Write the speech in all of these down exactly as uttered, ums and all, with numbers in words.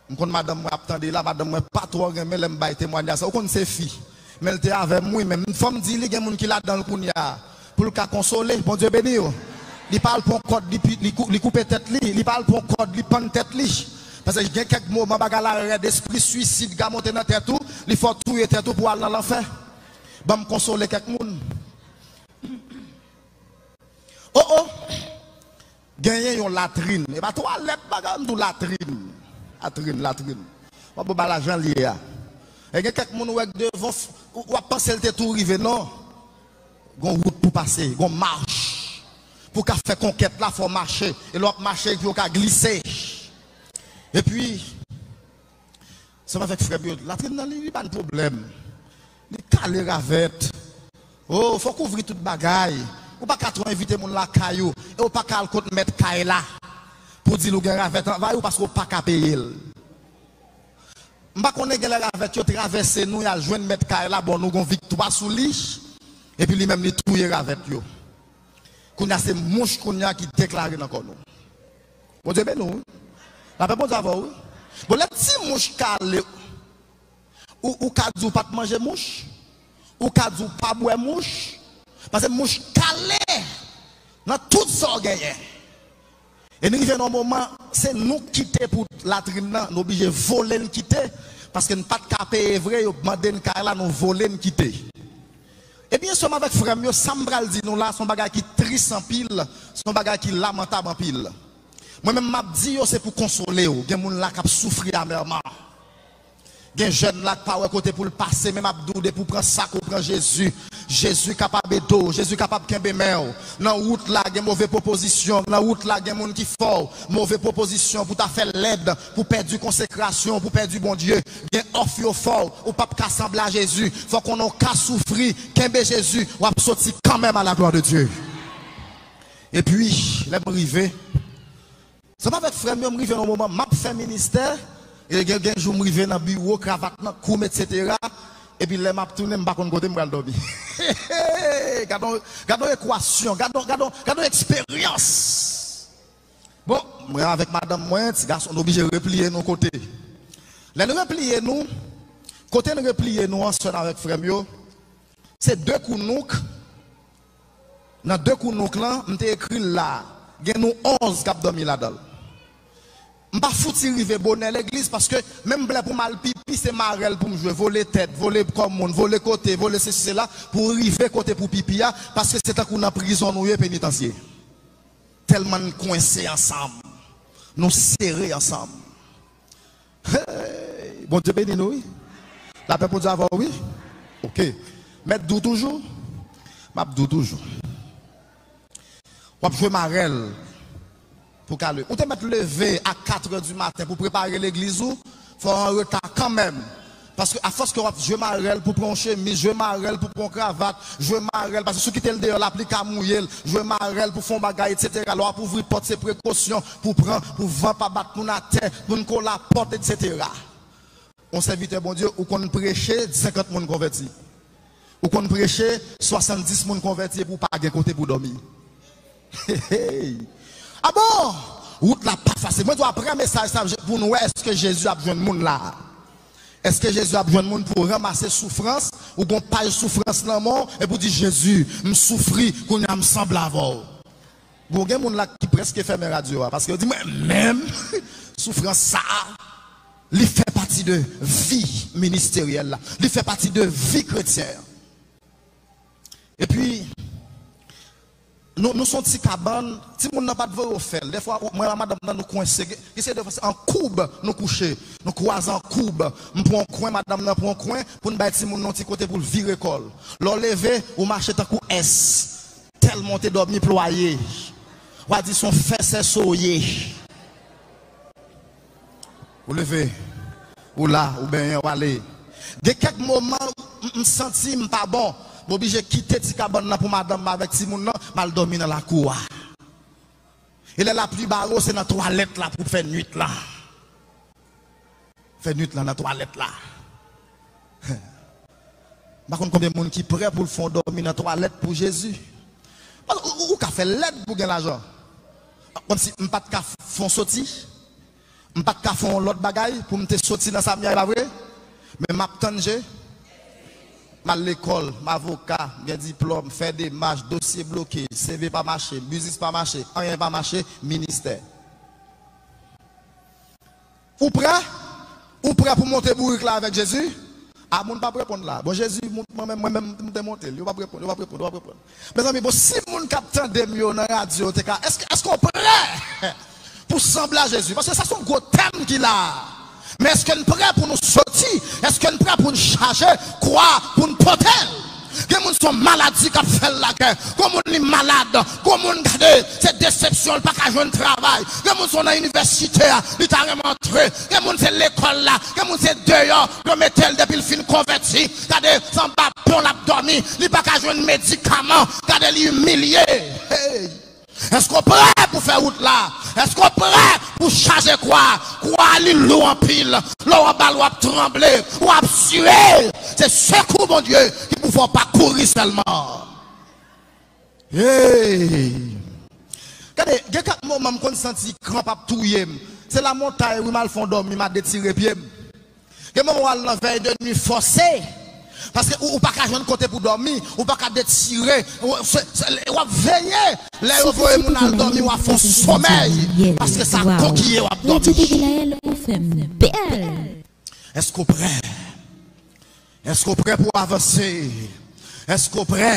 M konn madanm mwen ap tande la, madanm mwen pa twò renmen lè m bay temwanyaj sa. Ou konn se fi. Men l te avè m, wi, men fò m di li gen moun ki ladan l kounye a. Pou l ka konsole, Bondye beni w. Li pa al pran kòd, li, pi- li, kou- li koupe tèt li, li pa al pran kòd, li pann tèt li. Paske gen kèk moman bagay la rèd, espri swisid ka monte nan tèt ou, li fè w touye tèt ou pou al nan lanfè. Ban m konsole kèk moun. Oh, oh! Genyen yon latrin. E pa twalèt bagay, m di w latrin. Latrin, latrin. W ap ba lajan l ye a. E gen kèk moun ou wè k devan, w ap panse l te tou rive, non. Gon wout pou pase, gon mach. Pou ka fè konkèt la, fò w mache. E lè w ap mache, epi w ka glise. Epi, Sanm avèk frè m yo, latrin nan li, li pa n pwoblèm. Li kale ravèt. Oh, fòk ouvri tout bagay. Ou pa ka twò envite moun lakay ou. E ou pa ka al kot mèt kay la. Pou di l ou gen ravèt anvay ou paske ou pa ka peye l. M pa konnen gen lè ravèt yo travèse nou, y al jwenn mèt kay la, bon, nou gon viktwa sou li. Epi li menm li touye ravèt yo. Kounye a se mouch kounye a ki deklare nan kò nou. Bondye beni w, wi. Lapè Bondye avè w, wi. Bon, lè ti mouch kale, ou, ou ka di w pa t manje mouch? Ou ka di w pa bwè mouch? Paske mouch kale nan tout sa w genyen. E n rive nan yon moman, se nou k kite pou latrin nan, n oblije vole n kite, paske n pa t ka peye vre, yo mande n kay la, nou vole n kite. Ebyen, sè m avèk frè m yo, sa m pral di nou la, se yon bagay ki tris anpil, se yon bagay ki lamantab anpil. Mwen menm, m ap di yo, se pou konsole w. Gen moun la k ap soufri amèman. Gen jèn la k pa wè kote pou l pase, men m ap di w, depi w pran sak ou pran Jezi, Jezi kapab ede w, Jezi kapab kenbe men w. Nan wout la, gen move pwopozisyon, nan wout la, gen moun ki fè w move pwopozisyon pou ta fè lèd, pou pèdi konsekrasyon, pou pèdi Bondye. Gen òf yo fè w, ou p ap ka sanble a Jezi. Fò w konnen w ka soufri, kenbe Jezi, w ap soti kanmenm à la gloire de Dieu. Epi, lè m rive, se pa avèk frè m yo, m rive nan moman, m ap fè ministè, e gen, gen jou m rive nan biwo, kravat nan kou m, etsetera. Epi lè m ap tounen, m pa konn kote m pral dòmi. Gade yon, gade yon ekwasyon, gade yon, gade yon, gade yon eksperyans. Bon, mwen avèk madanm mwen, ti gason, nou oblije repliye nou kote. Lè n repliye nou, kote n repliye nou an, sè n avèk frè m yo, se de kou nouk. Nan de kou nouk lan, m te ekri l la. Gen nou onz k ap dòmi ladan l. M pa fouti rive bonè legliz, paske menm lè pou m al pipi, se marèl pou m jwe. Vole tèt, vole kò moun, vole kote, vole sesi, sela, pou rive kote pou pipi a, paske se tankou nan prizon nou ye, penitansye. Tèlman n kwense ansanm. Nou sere ansanm. Hey, Bondye beni nou, wi. Lapè Bondye avè w, wi. Ok. Mèt di w toujou. M ap di w toujou. W ap jwe marèl pou kale. Ou te mèt leve a katrè di maten pou prepare legliz ou, fò w an reta kanmenm. Paske afòs ke w ap jwe marèl pou pran yon chemiz, jwe marèl pou pran yon kravat, jwe marèl, paske si w kite l deyò, lapli ka mouye l, jwe marèl pou fè yon bagay, etsetera. Lè w ap ouvri pòt, se prekosyon pou pran, pou van pa bat moun atè, moun ko lapòt, etsetera. Yon sèvitè Bondye, ou konn preche, senkant moun konvèti. Ou konn preche, swasanndis moun konvèti epi ou pa gen kote pou dòmi. Hey, hey. Ah bon? Wout la pa fasil. Mwen di w apre mesaj sa pou nou wè èske Jezi ap jwenn moun la. Èske Jezi ap jwenn moun pou ranmase soufrans? Ou gon paj soufrans nan men w epi w di, "Jezi, m soufri, kounye a m sanble avè w." Bon, gen moun la ki prèske fèmen radyo a, paske yo di, "Mwen menm, soufrans sa a, li fè pati de vi ministeryèl la, li fè pati de vi kretyen an." Epi, nou, nou se yon ti kabann, timoun nan pa t voye w fè l. Dèfwa, ou- mwen ak madanm nan, nou kwense. Gen, gen se dèfwa, se an koub nou kouche. Nou kwaze an koub. M pran yon kwen, madanm nan pran yon kwen, pou n bay timoun nan yon ti kote pou l vire kò l. Lè w leve, ou mache tankou S. Tèlman w te dòmi plwaye. W a di se yon fè sèso w ye. Ou leve. Ou la, ou benyen, ou ale. Gen kèk moman, m, m santi m pa bon. M oblije kite ti kabann nan pou madanm mwen avèk timoun nan, m al dòmi nan lakou a. E lè lapli bare w, se nan twalèt la pou w fè nwit la. Fè nwit la nan twalèt la. M pa konn konbyen moun ki prè pou l fè w dòmi nan twalèt pou Jezi. Ou, ou, ou ka fè lèd pou gen lajan. Kòmsi m pa t ka fè w soti. M pa t ka fè yon lòt bagay pou m te soti nan sa m ye a, e pa vre? Men m ap tann je. M al lekòl, m avoka, m gen diplòm, fè demach, dosye bloke, C V pa mache, biznis pa mache, anyen pa mache, ministè. Ou prè? Ou prè pou monte bourik la avèk Jezi? A, moun p ap reponn la. Bon, Jezi, moun, mwen menm, mwen menm, m te monte l. Yo p ap reponn, yo p ap reponn, yo p ap reponn. Mezanmi, bon, si moun k ap tande m yo nan radyo, yo te ka, èske, èske w prè pou sanble a Jezi? Paske sa se yon gwo tèm ki la. Men èske n prè pou nou soti? Èske n prè pou n chaje kwa pou n pote l? Gen moun se yon maladi k ap fè l lagè. Gon moun li malad. Gon moun gade, se desepsyon, li pa ka jwenn travay. Gen moun se nan inivèsite a, li ta renmen antre. Gen moun se lekòl la. Gen moun se deyò, yo mete l depi l fin konvèti. Gade, se anba pon l ap dòmi. Li pa ka jwenn medikaman. Gade, li imilye. Hey! Èske w prè pou fè wout la? Èske w prè pou chaje kwa? Kwa li lou anpil. Lè w anba l, w ap tranble, w ap siye. Se sekou Bondye ki pou fè w pa kouri sèlman. Hey! Gade, gen kèk moman m konn santi kranp ap touye m. Se lamontay, wi, m al fè yon dòmi, m a detire pye m. Gen moman w al nan vèy de nwi fòse. Paske ou, ou pa ka jwenn kote pou dòmi, ou pa ka detire, ou, se, se, w ap veye. Lè yo voye moun al dòmi, w ap fè yon somèy. Paske sa kokiye w ap dòmi. Èske w prè? Èske w prè pou w avanse? Èske w prè?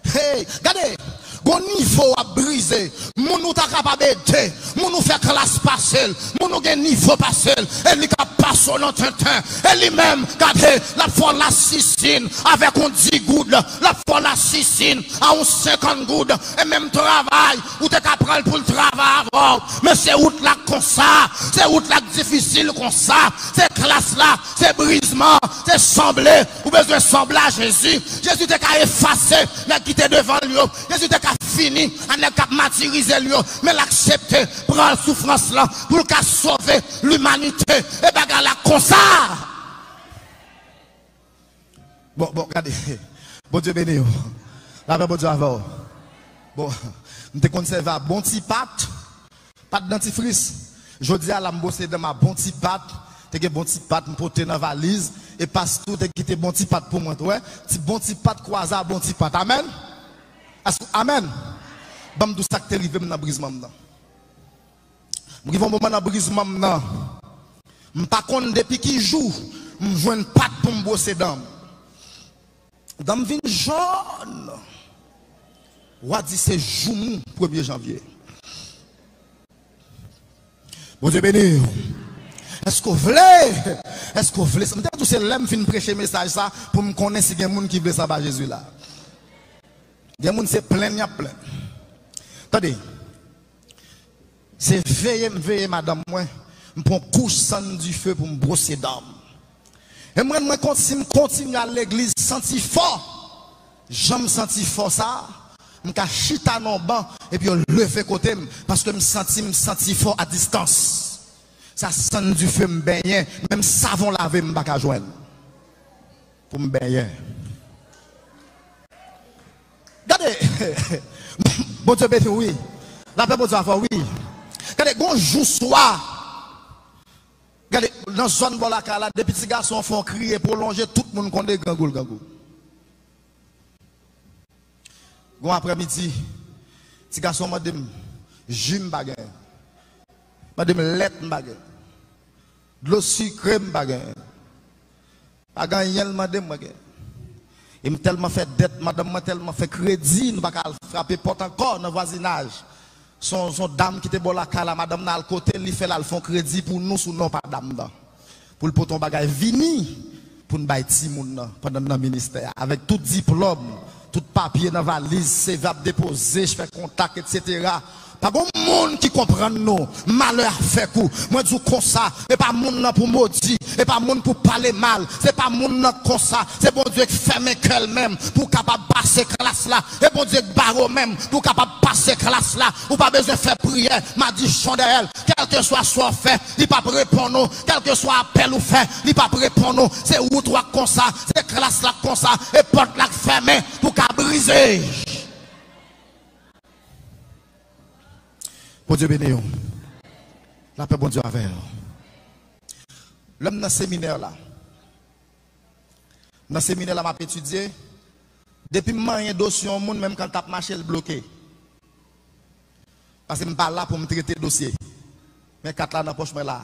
Hey, gade, gon nivo w ap brize. Moun ou ta kapab ede, moun ou fè klas pase l, moun ou gen nivo pase l, e li k ap pase w nan tenten. E li menm, gade, l ap fè w lasisin avèk yon di goud, l ap fè w lasisin a yon senkant goud, e menm travay, ou te ka pran l pou l travay avè w. Men se wout la k konsa, se wout la k difisil konsa, se klas la, se brizman, se sanble. Ou bezwen sanble a Jezi. Jezi te ka efase nèg ki te devan l yo. Jezi te ka fini a nèg k ap matirize l yo. Men l aksepte pran soufrans lan pou l ka sove limanite. E bagay la konsa. Bon, bon, gade. Bondye beni w. Lapè Bondye avè w. Bon, m te konn sèvi a bon ti pat. Pat dantifris. Jodi a la, m bwose dan m a bon ti pat. Te gen bon ti pat m pote nan valiz. E pastè te kite bon ti pat pou mwen tou, wè. Ti bon ti pat kwaze a bon ti pat. Amèn. Èske, amèn. Ban m di w sa k te rive m nan brizman m nan. M rive yon moman nan brizman m nan. M pa konn depi ki jou m jwenn pat pou m bwose dan m. Dan m vin jòn. W a di se joumou premye janvye. Bondye beni w. Èske w vle? Èske w vle? M te di w se lè m fin preche mesaj sa pou m konnen si gen moun ki vle sa ba Jezi la. Gen moun se plenn y ap plenn. Tande. Se veye m veye madanm mwen, m pran kouch sann dife pou m bwose dan m. E m rann mwen kont si m kontinye al legliz santi fò, jan m santi fò sa, m ka chita nan yon ban epi yo leve kote m, paske m santi m santi fò a distans. Sa sann dife m benyen, menm savon lave m pa ka jwenn pou m benyen. Gade, Bondye beni w, wi. Lapè Bondye avè w, wi. Gade, gon jou swa, gade, nan zòn bò lakay la, depi ti gason an fè yon kriye pwolonje, tout moun konnen grangou l grangou. Gon aprèmidi, ti gason mande m ji m pa gen. Mande m lèt m pa gen. Dlo sikre m pa gen. Pa gen anyen l mande m, mwen gen. E m tèlman fè dèt, madanm mwen tèlman fè kredi, nou pa ka al frape pòt ankò nan vwazinaj. Se yon, se yon dam ki te bò lakay la, madanm nan al kote l, li fè l al fè yon kredi pou nou sou non pa dam nan. Pou l pote yon bagay vini, pou n bay timoun nan, pandan n nan ministè a. Avèk tout diplòm, tout papye nan valiz, C V ap depoze, fè kontak, etsetera. Pa gon moun ki konprann nou. Malè a fèk ou. Mwen di w konsa, e pa moun nan pou modi, e pa moun pou pale mal, se pa moun nan konsa, se Bondye k fèmen kè l menm pou w kapab pase klas la, e Bondye k bare w menm pou w kapab pase klas la. Ou pa bezwen fè priyè, madichon dèyè l, kèlkeswa sa w fè, li p ap reponn ou, kèlkeswa apèl ou fè, li p ap reponn ou. Se wout ou a k konsa, se klas la k konsa, e pòt la k fèmen pou w ka brize. Bondye beni w. Lapè Bondye avè w. Lè m nan seminè la, nan seminè la m ap etidye, depi m manyen dosye yon moun, menm kan l t ap mache, l bloke. Paske m pa la pou m trete dosye. Men kat la nan pòch mwen la.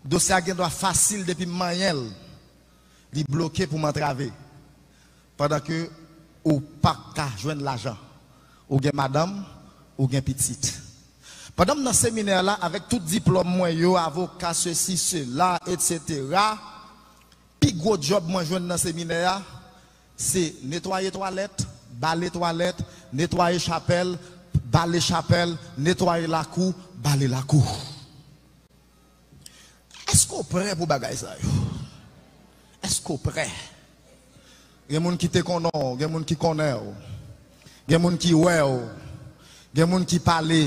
Dosye a gen dwa fasil depi m manyen l, li bloke pou m antrave. Pandan ke ou pa ka jwenn lajan. Ou gen madanm, ou gen pitit. Pandan m nan seminè la, avèk tout diplòm mwen yo, avoka, sesi, sela, etsetera, pi gwo djòb mwen jwenn nan seminè a, se netwaye twalèt, bale twalèt, netwaye chapèl, bale chapèl, netwaye lakou, bale lakou. Èske w prè pou bagay sa yo? Èske w prè? Gen moun ki te konnen w, gen moun ki konnen w, gen moun ki wè w, gen moun ki pale,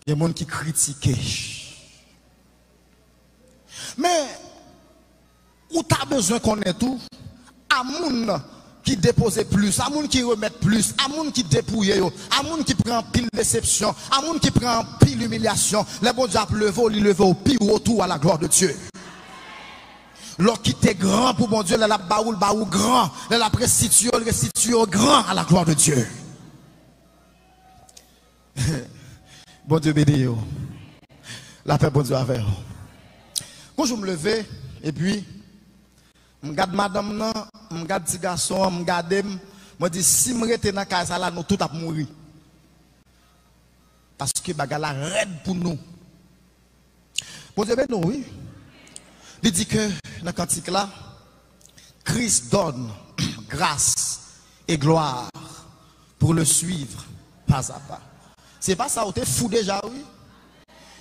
gen moun ki kritike. Men, ou ta bezwen konnen tou, a moun ki depoze plis, a moun ki remèt plis, a moun ki depouye yo, a moun ki pran anpil desepsyon, a moun ki pran anpil imilyasyon, lè Bondye ap leve w, li leve w pi wo tou à la gloire de Dieu. Lè w kite gran pou Bondye, lè l ap ba ou, l ba ou gran, lè l ap restitiye w, l restitiye w gran à la gloire de Dieu. Bondye beni w. Lapè Bondye avè w. Yon jou m leve, epi m gad madanm nan, m gad ti gason an, m gade m, mwen di, si m rete nan kay sa la, nou tout ap mouri. Paske bagay la rèd pou nou. Bondye beni w, wi. Li di ke nan kantik la, Christ donne grâce et gloire pour le suivre pas à pas. Se pa sa, ou te fou deja, wi.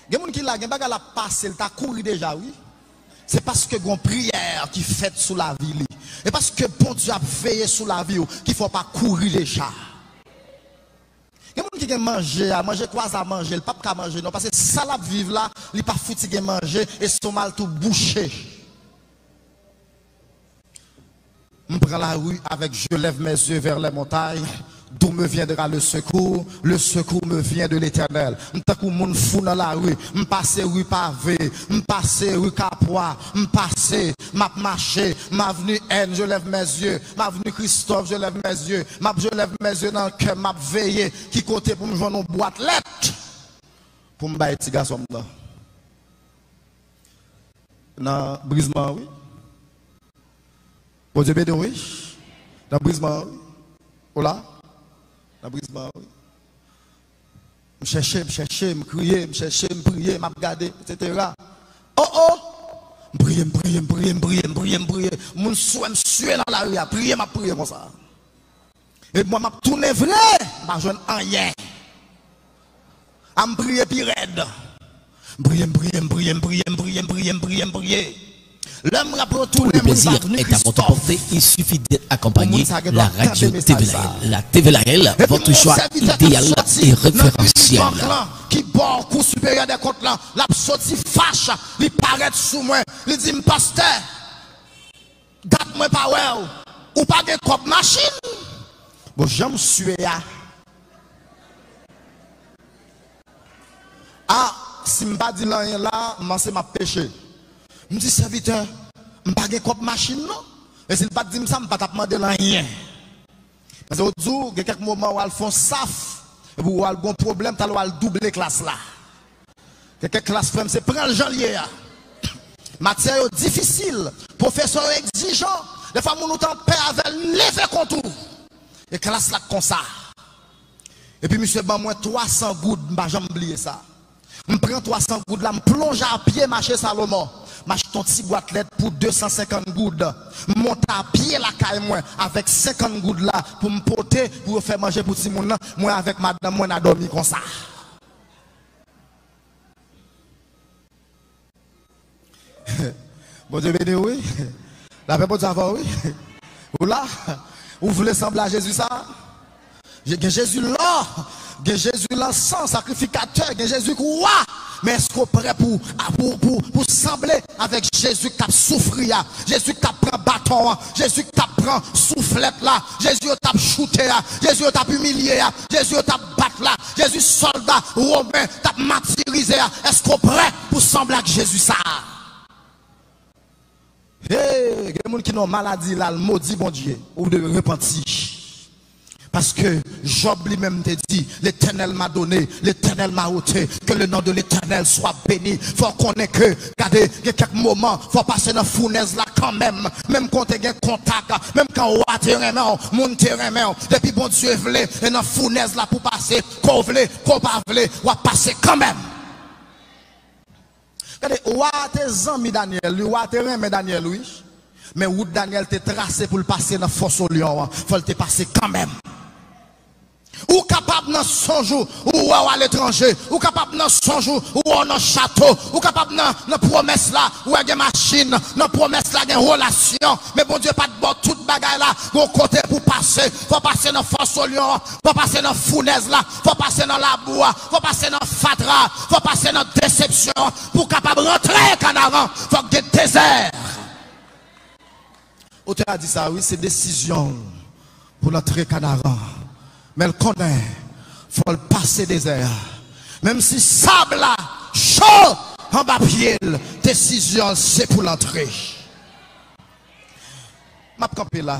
Gen moun ki la, gen bagay l ap pase, l ta kouri deja, wi. Se paske gon priyè ki fèt sou lavi li. E paske Bondye ap veye sou lavi w ki fè w pa kouri deja. Gen moun ki gen manje a, manje kwaza manje, l p ap ka manje non, paske sa l ap viv la, li pa fouti gen manje, estomal tou bouche. M pran lari avèk je lève mes yeux vers les montagnes, d'où me viendra le secours? Le secours me vient de l'Éternel. M tankou moun fou nan lari, m pase ri Pave, m pase ri Kapwa, m pase, m ap mache, m avni N, je lève mes yeux, m avni Christophe, je lève mes yeux, m ap je lève mes yeux nan kè m, m ap veye ki kote pou m jwenn yon bwat lèt pou m bay ti gason m nan. Nan brizman an, wi. Bondye beni w, wi. Nan brizman an, wi. Ou la? Nan brizman an, wi. M chèche, m chèche, m kriye, m chèche, m priye, m ap gade, etsetera. O, o! M priye, m priye, m priye, m priye, m priye, m priye. Moun sou wè m swe nan lari a, priye, m ap priye konsa. Epi mwen, m ap tounen vre, m pa jwenn anyen. A m priye pi rèd. M priye, m priye, m priye, m priye, m priye, m priye, m priye, m priye. Lè m ap retounen, moun sa vini Christophe. Pou le plaisir est à votre portée, il suffit d'être accompagné. Pou moun sa gen dwa tande mesaj sa. La radio T V L, la T V L, epi votre choix idéal et référentiel. Epi m wè yon sèvitè k ap soti nan bank lan, ki bò kou siperyè dè kont lan, l ap soti fach, li parèt sou mwen, li di m, pastè, dat mwen pa wè w. Ou pa gen kòb machin? Bon, jan m swe a. A, si m pa di l anyen la, m panse m ap peche. M di, sèvitè, m pa gen kòb machin non. E si l pa t di m sa, m pa t ap mande l anyen. Paske w di w, gen kèk moman w al fè yon saf, epi w al gon pwoblèm, talè w al double klas la. Gen kèk klas, frè m, se pran l jan l ye a. Matyè yo difisil, pwofesè yo egzijan, defwa moun ou t an pè avè l leve kont ou. E klas la k konsa. Epi misye ban mwen twa san goud, m pa janm bliye sa. M pran twa san goud la, m plonje a pye mache Salomon. M achte yon ti bwat lèt pou de san senkant goud. M monte a pye lakay mwen avèk senkant goud la pou m pote, pou yo fè manje pou timoun nan. Mwen avèk madanm mwen, n a dòmi konsa. Bondye beni w, wi. Lapè Bondye avè w, wi. Ou la? Ou vle sanble a Jezi sa? Gen Jezi lò, gen Jezi lansan, sakrifikatè, gen Jezi k wa. Men èske w prè pou, pou, pou, pou sanble avèk Jezi k ap soufri a, Jezi k t ap pran baton an, Jezi k t ap pran souflèt la, Jezi yo t ap choute a, Jezi yo t ap imilye a, Jezi yo t ap bat la, Jezi sòlda women t ap matirize a? Èske w prè pou sanble ak Jezi sa a? Hey, gen moun ki nan maladi la, l modi Bondye, ou dwe repanti. Paske Jòb li menm te di, L'Éternel m'a donné, l'Éternel m'a ôté, que le nom de l'Éternel soit béni. Fò w konnen ke, gade, gen kèk moman, fò w pase nan founèz la kanmenm. Menm kan w te gen kontak, menm kan wa te renmen w, moun te renmen w. Depi Bondye vle, e nan founèz la pou pase, ke w vle, ke w pa vle, w ap pase kanmenm. Gade, wa a te zanmi Danyèl, wi, wa a te renmen Danyèl, wi. Men wout Danyèl te trase pou l pase nan fò sou lyon an, fò l te pase kanmenm. Ou kapab nan sonj ou, ou wè w aletranje, ou kapab nan sonj ou, ou wè w nan chato, ou kapab nan, nan pwomès la, ou wè gen machin, nan pwomès la gen relasyon, men Bondye pa t ba w tout bagay la, gon kote pou pase, fò pase nan fò sou lyon an, fò pase nan founèz la, fò pase nan labou a, fò pase nan fatra, fò pase nan desepsyon, pou w kapab rantre Kanaran, fòk gen dezè. Otè a di sa, wi, se desizyon l pou l antre Kanaran. Men l konnen, fò l pase dezè a. Menm si sab la cho anba pye l, desizyon l se pou l antre. M ap kanpe la.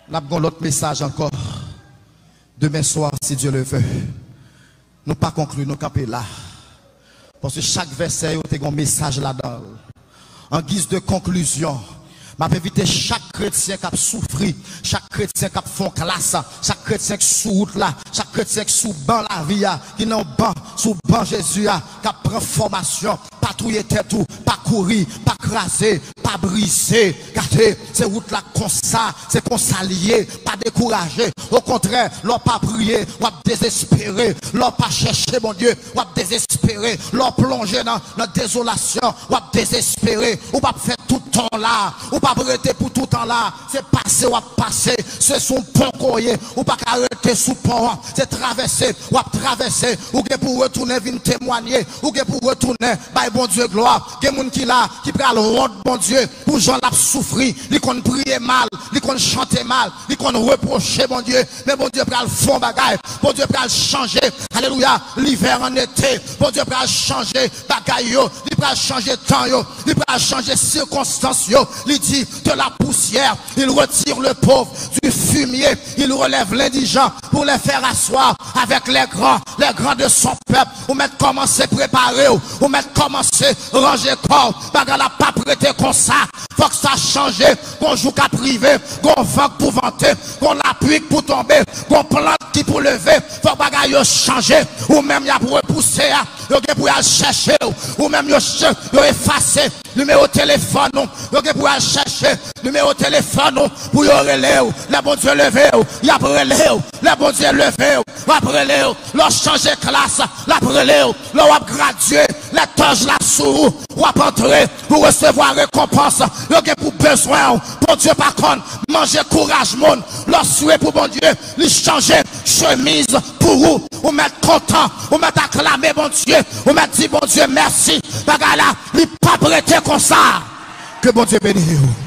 N ap gon lòt mesaj ankò. Demen swa, si Dye le ve. Nou pa konkli, nou kanpe la. Paske chak vèsè yo te gon mesaj ladan l. An giz de konklizyon, m ap envite chak kretyen k ap soufri, chak kretyen k ap fè yon klas, chak kretyen k sou wout la, chak kretyen k sou ban lavi a, ki nan yon ban, sou ban Jezi a, k ap pran fòmasyon, pa touye tèt ou, pa kouri, pa kraze, pa brize. Gade, se wout la konsa, se konsa l ye. Pa dekouraje. Okontrè, lè w pa priye, w ap dezespere. Lè w pa chèche Bondye, w ap dezespere. Lè w plonje nan, nan dezolasyon, w ap dezespere. Ou p ap fè tout tan w la. Ou p ap rete pou tout tan w la. Se pase w ap pase. Se sou pon ke w ye. Ou pa ka rete sou pon an. Se travèse w ap travèse. Ou gen pou retounen vin temwanye. Ou gen pou retounen bay Bondye glwa. Gen moun ki la, ki pral wont Bondye pou jan l ap soufri. Li konn priye mal, li konn chante mal, li konn repwoche Bondye. Men Bondye pral fè yon bagay. Bondye pral chanje. Alelouya. Livè an ete. Bondye pral chanje bagay yo. Li pral chanje tan yo. Li pral chanje sikonstans yo. Li di, de la poussière, il retire le pauvre. Du fumier, il relève l'indigent pour les faire asseoir avec les grands, les grands de son peuple. Ou mèt kòmanse prepare w. Ou mèt kòmanse ranje kò w. Bagay la p ap rete konsa. Fòk sa chanje. Gon jou k ap rive. Gon van k pou vante. Gon lapli k pou tonbe. Gon plant ki pou leve. Fòk bagay yo chanje. Ou menm y ap repouse a. Yo gen pou y al chèche w. Ou menm yo ch-, yo efase nimewo telefòn ou. Yo gen pou y al chèche nimewo telefòn ou pou yo rele w. Lè Bondye leve w, y ap rele w. Lè Bondye leve w, w ap rele w. Lè w chanje klas, l ap rele w. Lè w ap gradye, lè tòj la sou ou, w ap antre pou resevwa rekonpans. Yo gen pou bezwen w. Bondye pa konn manje kouraj moun. Lè w swe pou Bondye, li chanje chemiz pou ou. Ou mèt kontan, ou mèt aklame Bondye, ou mèt di Bondye mèsi. Bagay la, li p ap rete konsa. Ke Bondye beni w.